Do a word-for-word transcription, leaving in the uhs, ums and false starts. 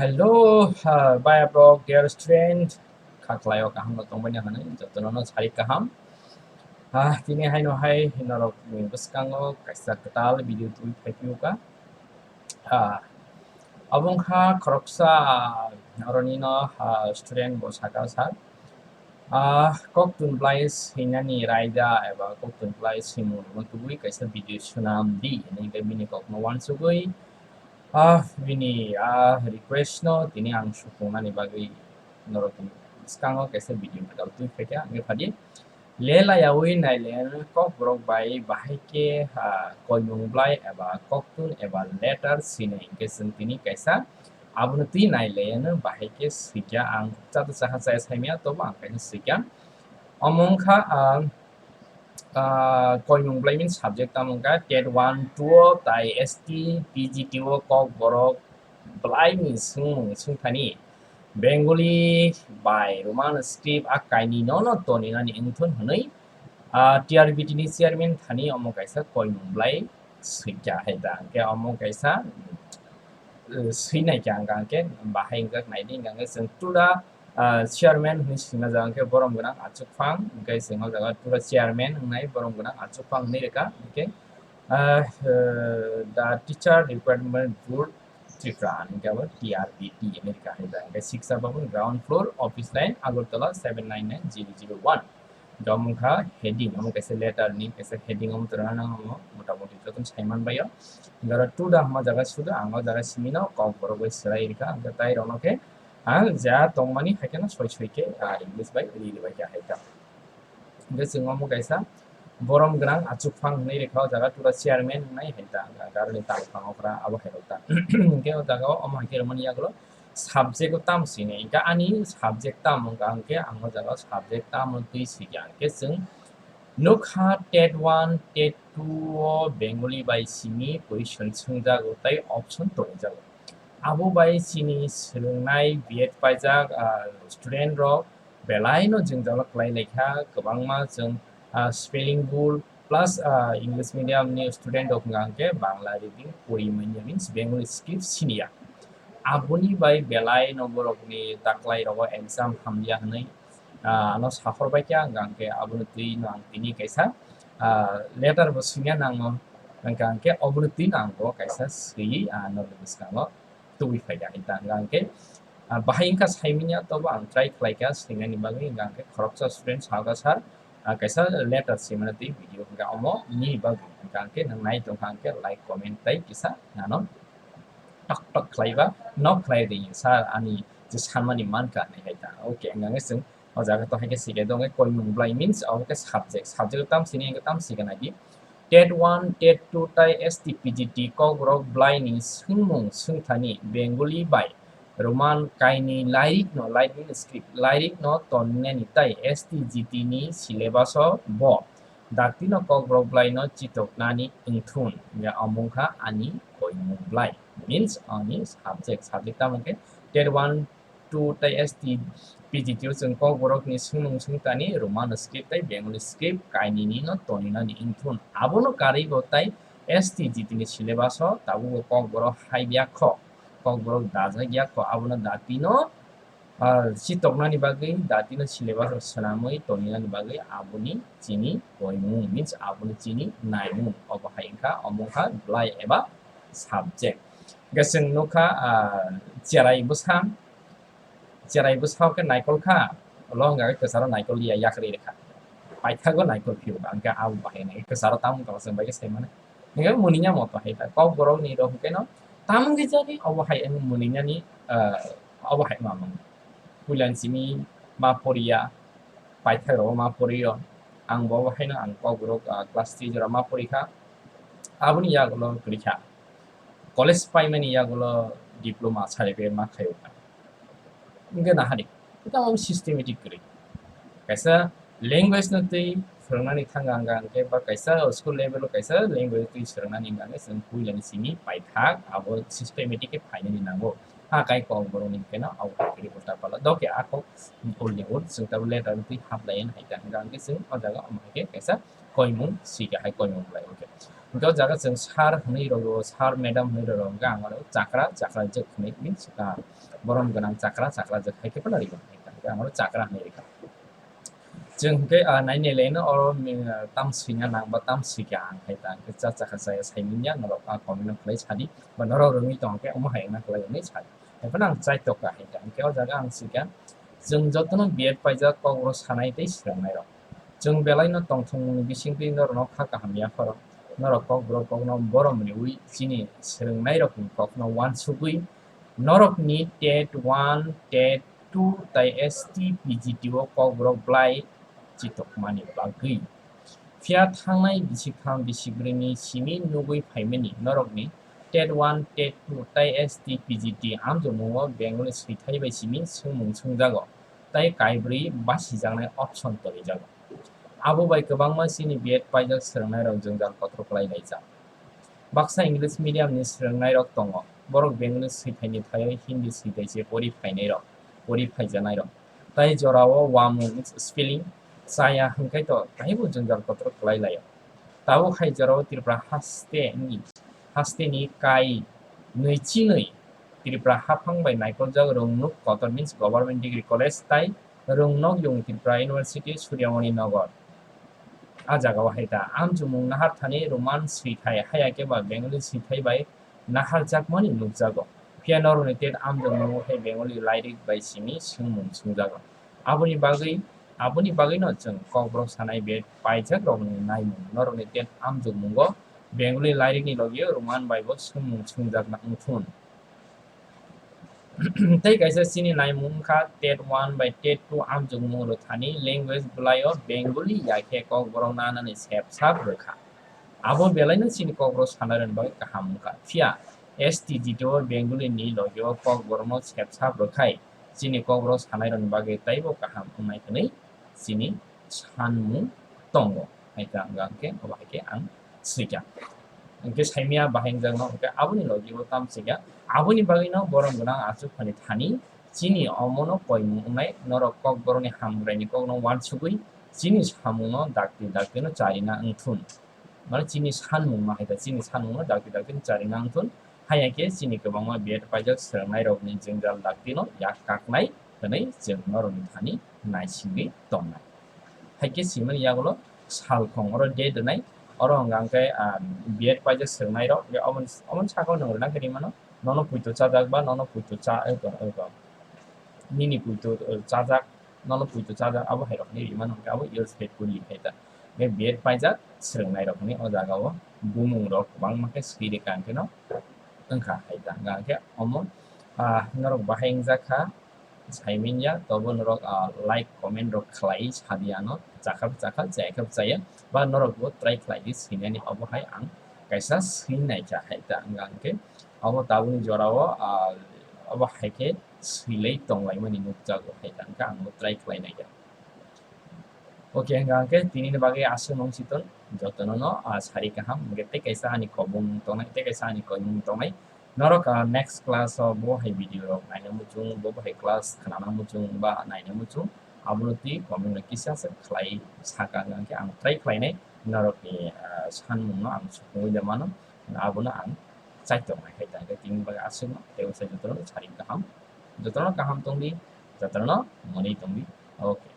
Hello, uh, baya bro, dear student. Khaklai o kaham no tongbai na hwnwi jotono no sari kaham. Ah, tini haino hai norok ni bwskango kaisa kwtal video twi phai phiyuka. Ah, abo wngkha khoroksa oroni no, ah, student bo saka sa. Ah, koktun blai swinani raida eba koktun blai swimung no tubui kaisa video swnam di, hwnwi khe bini kok no uansugui. Ah, bini, ah, request no tini ang supungnani bagwi norok ni bwskango kaisa video kwtal twi phaikha, hwnkhe phadi. Le layaui nai le kok borok bai bahai khe, ah, koimung blai eba koktun eba letter sinai hwnkhe chwng tini kaisa abono twi nai le bahai khe swikha. Ang chato chakha chaya saimaya tobo ang kaisa swikha. Omo wngkha, ah, ah, koimung blai mini subject tamo wngkha TET one, two o tai S T, P G T o kok borok blai ni swngmung swngthani Bengali bai Roman script a kainwi no no toni nani wngthun hwnwi, ah, T R B T ni chairman thani omo kaisa koimung blai swikha hai da. Hwnkhe omo kaisa, eh, swinai khe ang khe bahai wngkha naidi hwnkhe chwng tura ah, chairman hwnwi swinajak hwnkhe borom gwnang achukphang, hwnkhe chwng o jaga tura chairman wngnai borom gwnang achukphang hwnwi rwkha, hwnkhe, ah, eh, the teacher recruitment board Tripura hwnkhe abo T R B T hwnwi rwkha hai da, hwnkhe siksa bhaban ground floor office line Agartala seven nine nine zero zero one. Omo wngkha heading, omo kaisa letter ni kaisa heading omo twrwna nang omo motamoti jotono saiman bai o. Hwnkhe aro to da hwnma jaga sudo ang o jaga simi no kok borok bai swrai rwkha, hwnkhe tai rok no khe ang ja tongmani hai kheno soi soi khe, ah, English bai ri ri bai khe hai ta. Hwnkhe chwng omo kaisa borom gwnang achukphang hwnwi rwkha o jaga tura chairman wngnai hai ta, hwnkhe aro ni talphang okra abo hai rok ta. Hwnkhe o jaga o omo hai khe rwmani yagulo subject o tamo sini, hwnkhe ani subject tamo wngkha, hwnkhe ang o jaga o subject tamo twi sidi, hwnkhe chwng nukha TET one, TET two o Bengali bai simi question swngjago tei option tongjago. Abo bai chini swrwngnai B Ed paijak, ah, student rok belai no jwngjalo kwlai laikha, kwbangma chwng, ah, spelling bul plus, ah, English medium ni student rok wngkha hwnkhe Bangla reading pori manya means Bengali script siniya. Aboni bai belai no borok ni taklai rogo exam hamya hwnwi, ah, ano saphor bai kha, hwnkha hwnkhe abono twi no ang tini kaisa, ah, letter bo swina nango, hwnkha hwnkhe obono twi no ang bo kaisa swiwi, ah, norok ni bwskango tubui phaikha. Hwnkha hwnkhe, ah, bahai wngkha saimanya, tobo ang try khlaikha swinani bagwi, hwnkha hwnkhe khoroksa student sakha sir, ah, kaisa letter swimani twi video hwnkha omo nini bagwi, hwnkha hwnkhe nwng nai tongkha hwnkhe like, comment tei kisa ano tok tok khlaiba nok khlai ri sir, ani je sanmani mankha hinwi hai ta. Okay, hwnkha hwnkhe chwng o jaga to hai khe sika dong, koimung blai means abo khe subject, subject tam sini hwnkhe tam sika nai di. TET one, TET two tai S T P G T kokborok blai ni swngmung swngthani Bengali bai Roman kainwi lairik no, lairik ni script, lairik no tongnani tai S T G T ni syllabus o bo dakti no kokborok blai no chitoknani wngthun, ya omo wngkha ani koimung blai. Means ani subject, subject tamo khe TET one, two tai S T P G T o chwng kokborok ni swngmung swngthani Roman script tai Bengali script kainwi no toninani wngthun. Abono karwi bo tai S T G T ni syllabus o tabukbo kokborok hai ya kho, kokborok dajak ya kho, abono dakti no, ah, chitoknani bagwi dakti no syllabus o swnamwi toninani bagwi aboni chini koimung means aboni chini naimung, obo hai wngkha, omo wngkha blai eba subject. Hwnkhe chwng nukha, ah, cherai bwsa, cherai bwsa khe naikol kha, ulo hwnkha khe kwcharo naikol ya yakrwi rwkha, paithago naikol phiyokha, hwnkhe abo bahai nai kwcharo tamung tongma chwng bai khe saimano. Hwnkhe mwnwina moto hai ta kokborok ni rok hwnkhe no tamung khe jani obo hai wng mwnwinani, ah, obo hai ma mung. Puila ni simi ma poriya, paithak rogo ma poriyo. Ang bo obo haino ang kokborok, ah, class three jora ma porikha. Aboni yagulo kwrwikha. College paimani yagulo diploma certificate ma khayokha. Hwnkhe nahadi. Tamo systematic kwrwi. Kaisa language no twi phwrwngnani thanga hwnkha hwnkhe ba kaisa school level o kaisa language twi phwrwngnani hwnkha hwnkhe chwng puilani simi paithak abo systematic khe phainani nango. Ha kai kokborokni hwnkhe no abo hai kwrwi bo ta pala. Doke a kok ul ni ul chwng tabuk letter twi haplaiya hai ta hwnkha hwnkhe chwng o jaga omo hai khe kaisa koimung sika hai koimung lai hwnkhe. Hwnkhe o jaga chwng sir hwnwi rw-, sir, madam hwnwi rw-, rw-, hwnkhe ang oro chakra, chakrajwk hwnwi means, ah, borom gwnang chakra, chakrajwk hai khe phano rw-, rw-, hwnkhe ang oro chakra hwnwi rwkha. Chwng hwnkhe, ah, nainai laino oro, ah, tam swina nang ba tam swikha ang hai ta hwnkhe cha chakha chaya saimanya norok, ah, comment no khlai sadi ba norok rwngwi tong khe omo hai wngna khlai hwnwi sadi. Hai phano ang chai tokka hai ta hwnkhe o jaga ang swikha chwng jotono B Ed paijak kokborok sanai tei swrwngnairok. Chwng belaino tongthokmungni bisingtwi norokno kha kaham yapharo. Norok kokborok kokno borom riui chini swrwngnairokni kokno uansugui norokni TET one, TET two tai S T P G T o kokborok blai chitokmani bagwi. Phiya thangnai bisik tham bisik brwini simi nugui phaimani norokni TET one, TET two tai S T P G T amjokmungo Bengali swithai bai simi swngmung swngjago, tai kaibrwi basijaknai option tonijago. Abo bai kwbangma chini B Ed paijak swrwngnairok jwngjal kotor kwlai laijak. Baksa English medium ni swrwngnairok tongo, borok Bengali swithaini thaio Hindi swithai se pori phainairok, pori phaijanairok. Tai jorao wamung, spelling, chaya hwnkhe to taibo jwngjal kotor kwlai laio. Tabuk hai jorao Tripura haste ni, haste ni kai nwi chinwi Tripura haphang bai naikoljak Rungnuk Kotor means Government Degree College tai Rungnok Yung Tripura University Suryamoni Nagar. A jagao hai ta amjokmung nahar thani Roman swithai haya khe ba Bengali swithai bai naharjakmani nukjago. Phiya norokni TET amjokmungo hai Bengali lairik bai simi swngmung swngjago. Aboni bagwi, aboni bagwino chwng kokborok sanai B Ed paijak rokni naimung norokni TET amjokmungo Bengali lairikni logio Roman bai bo swngmung swngjakna wngthun. Tei kaisa chini naimung wngkha TET one bai TET two amjokmung rwthani language bwlaio Bengali ya khe kokborok nanani sep sap rwkha. Abo belaino chini kokborok sanairokni bagwi kaham wngkha. Phiya S T G T o Bengali ni logio kokborokno sep sap rwkhai chini kokborok sanairokni bagwi taibo kaham wngnai hwnwi chini sanmung tongo. Hai ta wngkha hwnkhe obo hai khe ang swikha. Hwnkhe saimya bahai wngjakno hwnkhe aboni logi bo tam swikha. Aboni bagwino borom gwnang achuk phani thani chini omono koimung wngnai norok kokborokni hamkraini kokno uansugwi chini samungno dakti daktino charina wngthun. Mane chini sanmungno hai ta chini sanmungno dakti daktino charina wngthun. Haiya khe chini kwbangma B Ed paijak swrwngnairokni jwngjal daktino yak kaknai hwnwi chwng norokni thani naisingwi tongnai. Hai khe simani yagulo salkhong oro date rwnai, oro hwnka hwnkhe, ah, B Ed paijak swrwngnairok, je omo, omo saka o nwng rwna khe rimano, nono puito chajak ba nono puito cha-, eko, eko, nini puito, eh, chajak, nono puito chajak, abo hai rokni rimano hwnkhe abo yours faithfully hai ta. Hwnkhe B Ed paijak swrwngnairokni o jagao bumungrok kwbangma khe swi rwkha hwnkhe no wngkha hai ta. Hwnkha hwnkhe omo, ah, norok bahai wngjak kha, saimanya, tobo norok, ah, like, comment rok khlai sadi ano, chakha chakha, chaya khe chaya, ba norok bo try khlai di swinani, obo hai ang kaisa swinaikha hai ta, wngkha hwnkhe obo tabukni jorao, ah, obo hai khe swilai tonglaimani nukjago hai ta, wngkha ang bo try khlai naikha. Okay, hwnkha hwnkhe tinini bagwi aswk nung siton jotono no, ah, sari kaham, hwnkhe tei kaisa ani kobong tongnai, tei kaisa ani koimung tongnai. Norok, ah, next class o bo hai video rok naina muchung, bo hai class khnana muchung ba naina muchung, abono twi comment no kisa se khlai saka, hwnkha hwnkhe ang try khlainai norokni, ah, sanmungno ang supungwi da mano, abono ang chaitok nai khai ta, hwnkhe tini bagwi aswkno tei usa jotono sari kaham, jotono kaham tongdi, jotono mwnwi tongdi. Okay.